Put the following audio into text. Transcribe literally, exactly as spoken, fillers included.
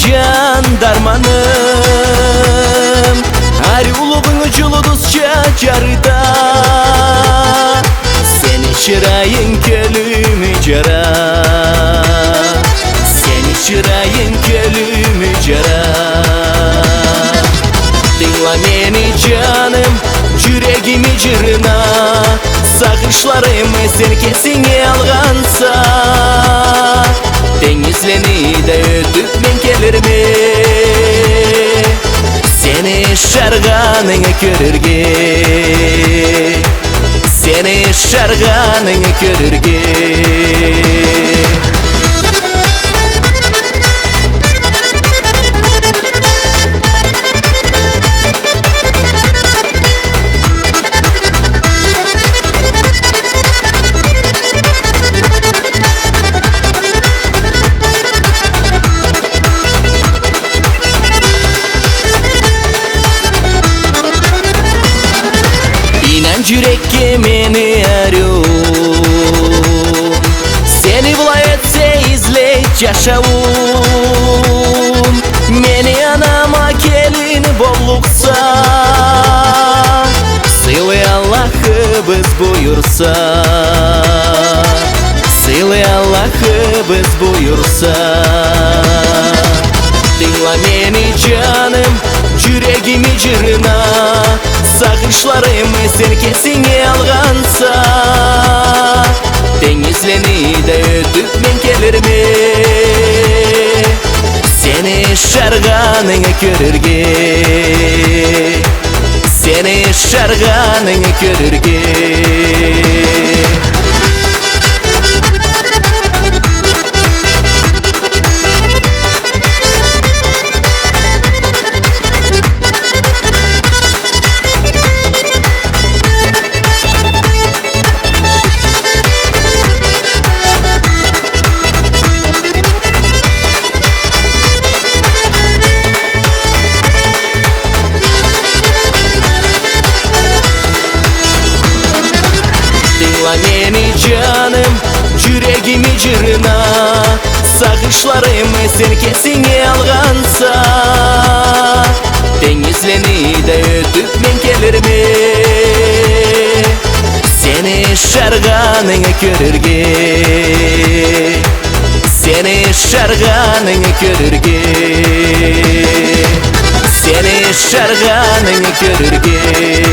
Джан дарманым, ариулугъунг джулдузча джарыда. Сени чырайынг кёлюмю джара, сени чырайынг кёлюмю джара. Тынгыла мени, джаным, джюрегими джырына, сагъышларымы сен кесинге алгъанса, тенгизлени да ётюп мен келирме, сени чырайынгы кёрюрге, сени чырайынгы кёрюрге. Ийнан джюрекге мени, ариу, сени былай этсе излей джашауум. Мени анама келин боллукъса, сыйлы Аллахыбыз буюрса, сыйлы Аллахыбыз буюрса. Тынгыла мени, джаным, джюрегими джырына, сагъышларымы сен кесинге алгъанса, тенгизлени да ётюп мен келирме, сени чырайынгы кёрюрге, сени чырайынгы кёрюрге. Тынгыла мени, джаным, джюрегими джырына, сагъышларымы сен кесинге алгъанса, тенгизлени да ётюп мен келирме, сени чырайынгы кёрюрге, сени чырайынгы кёрюрге, сени чырайынгы кёрюрге.